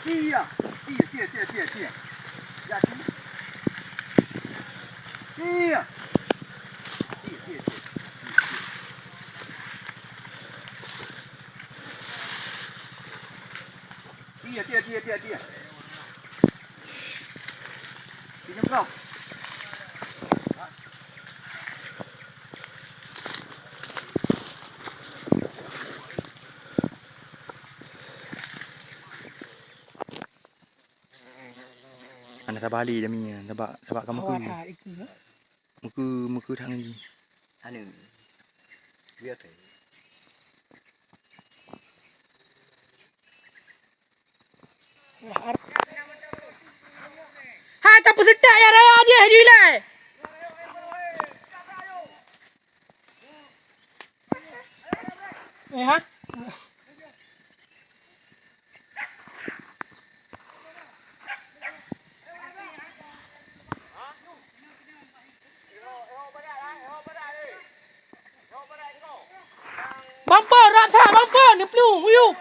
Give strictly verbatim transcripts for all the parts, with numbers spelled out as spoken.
Iya, iya, iya, iya, iya, iya. Ya, iya. Iya. Iya, iya, iya. Iya, iya, iya, iya, iya. Sini, bro. Hana tabali jami, sabab, sabab ka meukeue. Awak ka ikeu, eh? Meukeue, meukeue that ngon jih. Anu. Biasa. Hai, tapeuseutak ya raya jih, Jilai. Eh, ha? Bang Pon, rasa Bang Pon, neuplueng, uyup.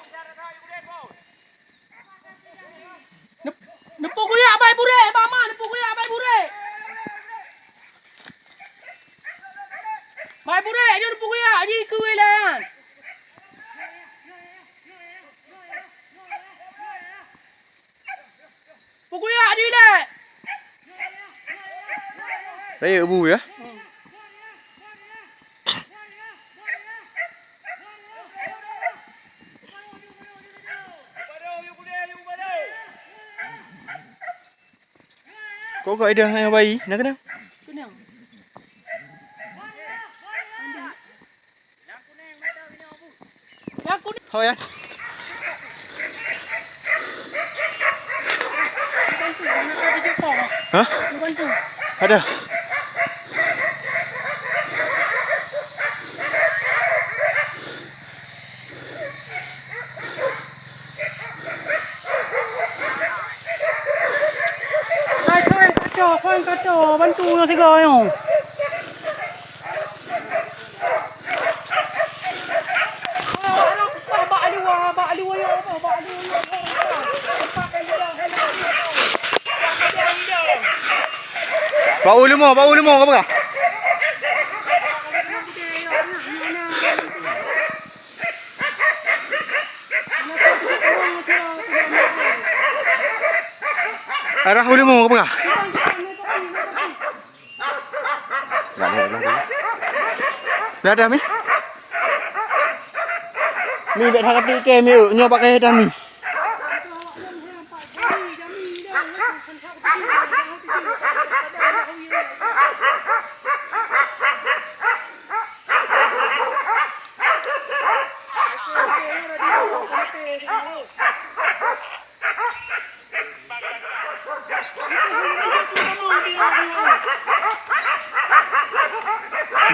Nep-, neupeukuyak bai burek, Bang Ma, neupeukuyak bai burek. Bai burek, jom neupeukuyak, jih keu wilayah nyan. Peukuyak jih lé. Raya bu ya. Hmm. Kok kau ada yang bayi? Nak kena? Kena. Nyang kuning. Ho ya. Hah? Ada. Hai, hai, kacau, hai, kacau. Bantu nyang sigoe nyoe. Bak u leumo, bak u leumo ka peugah. Arah u leumo ka peugah. Dah ada, Mi? Mi, bèk that katik iké, Mi, nyoe pakai dah, Mi.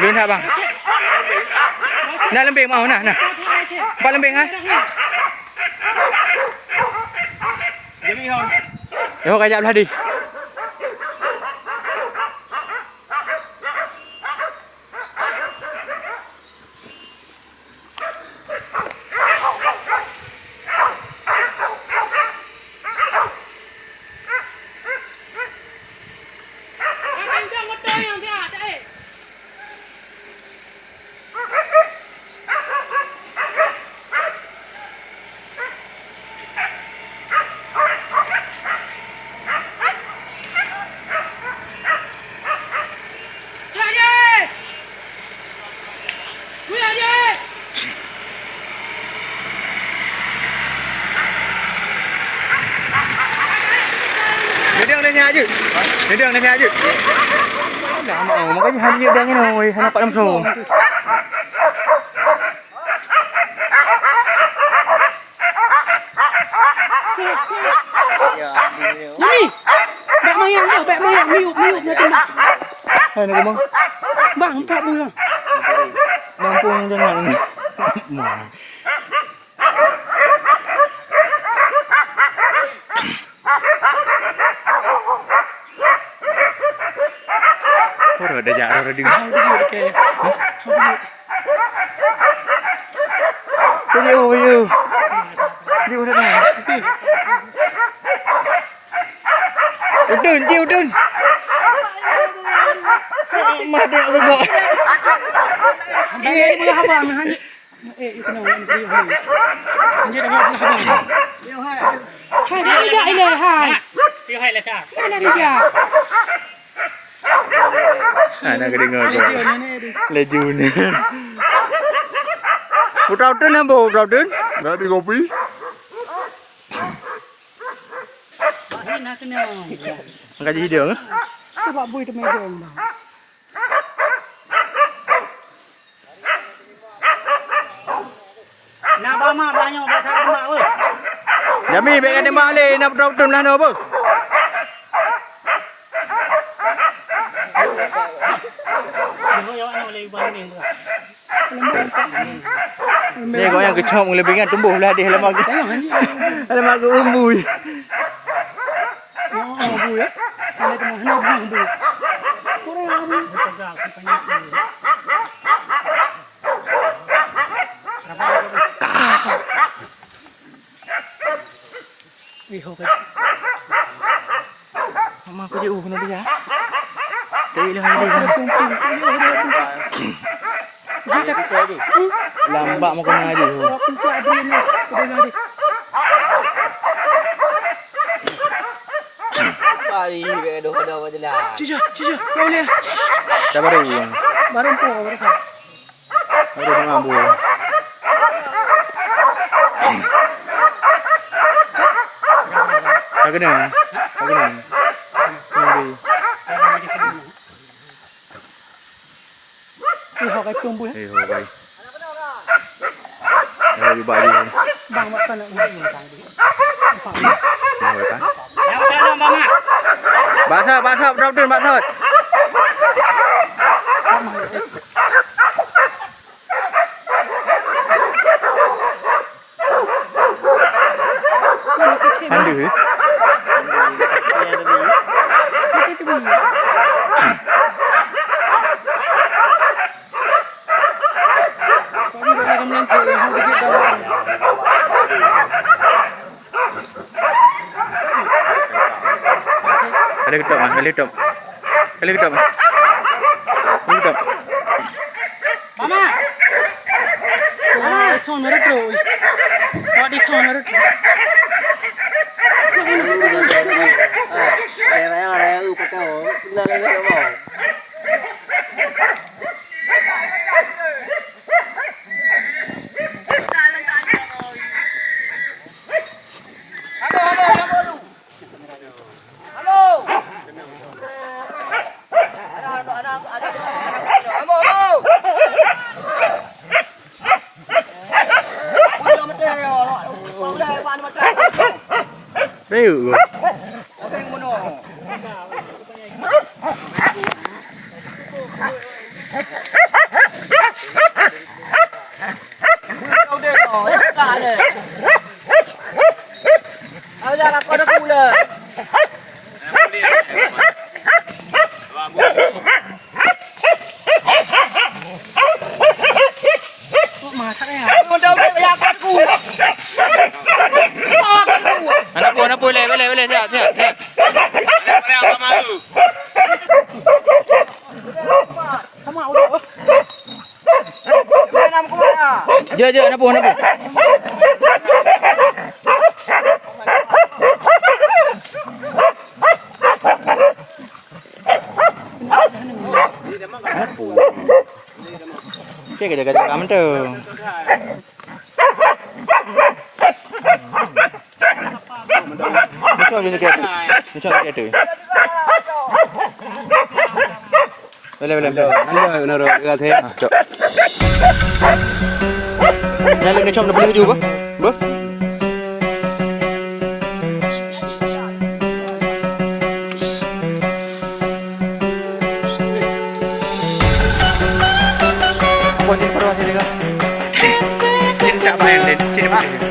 Lôn that, bang. Nah, leumbeng mau, nah, nah. Empat leumbeng, ha? Yo, kajak belah di. Neudong lé nyak jeuet. Neudong lé nyak jeuet. Dah mau, makanya hanya dang ini, oi, hana pat lam. Nami, bèk mayang tu, bèk mayang, miyup, miyup, nyoe tembak. Hai, nak kemang? Bang, empat bulan. Nampung jangan. Mah. Orang dah jak, orang dah dengar. Video, video. Dia udah dah. Udun, ji udun. Mah dia gogok. Bayar dua abang, hanya. Eh, itu nama yang beri hanya. Hanya dengan dua abang. Hai, tidak ini, hai. Hai, tidak. Ha, nak kedengar tu. Laju ni. Putra Udun apa, Putra Udun? Nak di kopi? Angkat jadi dia, eh? Cuba bui teman dia, bang. Na ba mak banyak bak sagu mak weh. Jami, bèk ka tembak lé, na Putra Udun lah no beuh. Ni kau yang kecom leubeh kan tumbuh lah deh lama ke. Lama ke umbui. Oh, umbui ya. Ini tengah ni umbui. Kurang umbui. Ih, ho, kan. Mama aku jauh kena dia. Dari lah, dari lah. Lambat mau kena dia. Aku tak ada ni. Udah lah, dia. Kali, dah, dah, dah, dah. Cucu, cucu, kau boleh. Dah baru. Baru pun, baru pun. Aduh, mengambu. Tak kena. Tak kena. Kena beri. Eh, ho kai tumbuh, eh. Eh, ho kai. Eh, ho jubah dia. Bang, buat kau nak. Nah, weh, kan? Basah, basah, drop dun, basah. Pandu, eh? Kali ketok, Mas. Kali ketok. Kali ketok, Mas. Kali ketok. Mama! Mama! Son meureutroh. Awak di son meureutroh. Raya-raya, raya, uh, patah. Kenal dengan apa? Rayeuk. Anak buah, anak buah, leh, leh, leh, siap, siap, siap. Jeuet, jeuet, anak buah, anak buah. Oke, kerja-kerja kamu tu. Macam ni, macam ni. Boleh, boleh, boleh. Anda, anda, anda, anda. Ah, cok. Dah lalu ni, cok, dah boleh tuju, apa? Apa? Apa ni, perlu hasil juga? Cinta bayang, Din. Cinta bayang.